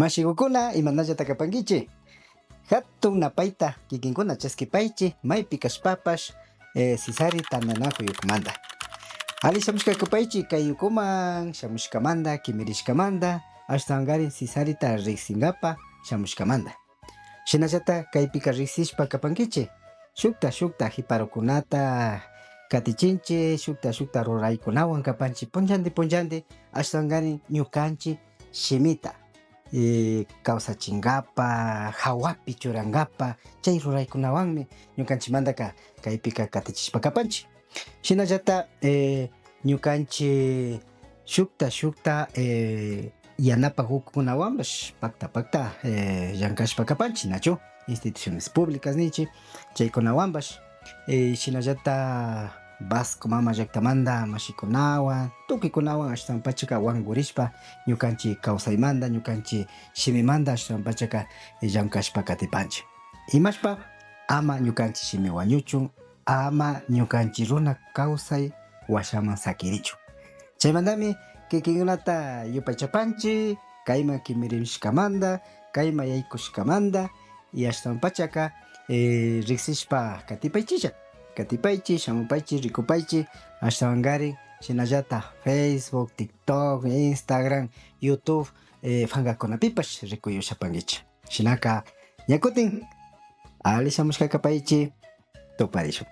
Mashigucuna imanallata kapankichi. Hatun napayta kikinkuna chaskipaychi maypi kashpapash Sisari tandanajuy ukumanta. Ali shamushka kapaychi kay ukuman shamushkamanta kimirishkamanta ashtawankarin Sisarita riksingapa shamushkamanta. Shinallata kaypika riksishpa kapankichi shukta shukta jiparukunata katichinchi shukta shukta ruraykunawan kapanchi punllanti punllanti ashtawankarin ñukanchik shimita kawsachingapa, jawapi churangapa chay ruraykunawanmi ñukanchikmantaka kaypika katichishpa kapanchik. Shinallata ñukanchik shukta shukta yanapak ukukunawanpash pakta pakta llankashpa kapanchik nachu instituciones públicas ninchik chaykunawanpash shinallata Vasco mama llaktamanta mashikunawan tukuykunawan ashtawan pachaka wankurishpa ñukanchik kawsaymanta ñukanchik shimimanta ashtawan pachaka llankashpa katipanchik. Imashpa ama ñukanchik shimi wañuchun ama ñukanchik runa kawsay washaman sakirichun. Chaymantami kikinkunata yupaychapanchik kayman kimirishkamanta kayman yaykushkamanta y ashtawan pachaka riksishpa katipaychilla katipaychi shamupaychi rikupaychi ashtawankarin shinallata Facebook, TikTok, Instagram, YouTube pankakunapipash rikuy ushapankichik. Shinaka ña kutin ali shamushka kapaychi tuparishun.